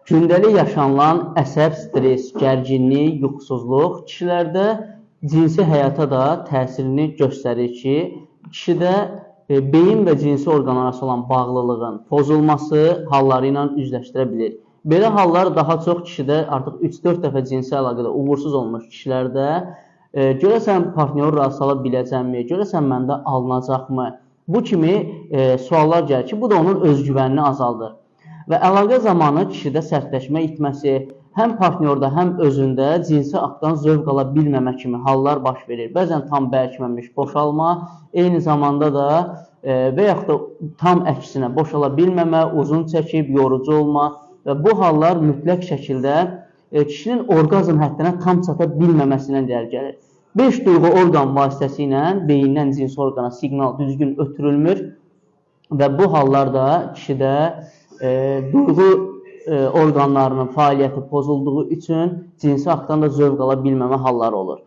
Gündəlik yaşanılan əsəb, stres, gərginlik, yuxusuzluq kişilərdə cinsi həyata da təsirini göstərir ki, kişidə beyin və cinsi orqan arası olan bağlılığın pozulması halları ilə üzləşdirə bilir. Belə hallar daha çox kişidə artıq 3-4 dəfə cinsi əlaqədə uğursuz olmuş kişilərdə görəsən partnyoru razı sala biləcəmmi, görəsən məndə alınacaqmı? Bu kimi suallar gəlir ki, bu da onun özgüvənini azaldır. Və əlaqə zamanı kişidə sərtləşmə itməsi, həm partnyorda, həm özündə cinsi aktdan zövq ala bilməmə kimi hallar baş verir. Bəzən tam bərkiməmiş boşalma, eyni zamanda da və yaxud da tam əksinə boşala bilməmə, uzun çəkib, yorucu olma və bu hallar mütləq şəkildə kişinin orqazm həddinə tam çata bilməməsindən irəli gəlir. 5 duyğu orqan vasitəsilə beyindən cinsi orqana siqnal düzgün ötürülmür və bu hallar da kişidə duyğu orqanlarının fəaliyyəti pozulduğu üçün cinsi aktdan da zövq ala bilməmə halları olur.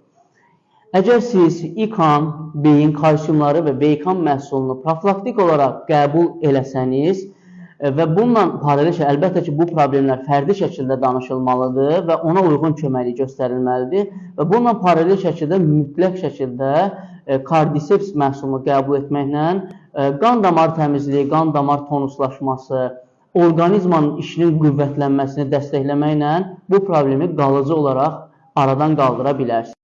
Əgər siz İKAN, beyin kalsiumları və Veykan məhsulunu profilaktik olaraq qəbul eləsəniz və bununla paralel əlbəttə ki, bu problemlər fərdi şəkildə danışılmalıdır və ona uyğun köməklik göstərilməlidir və bununla paralel şəkildə mütləq şəkildə Cordyceps məhsulunu qəbul etməklə qan damar təmizliyi, qan damar tonuslaşması, orqanizmanın işinin qüvvətlənməsini dəstəkləməklə bu problemi qalıcı olaraq aradan qaldıra bilərsiniz.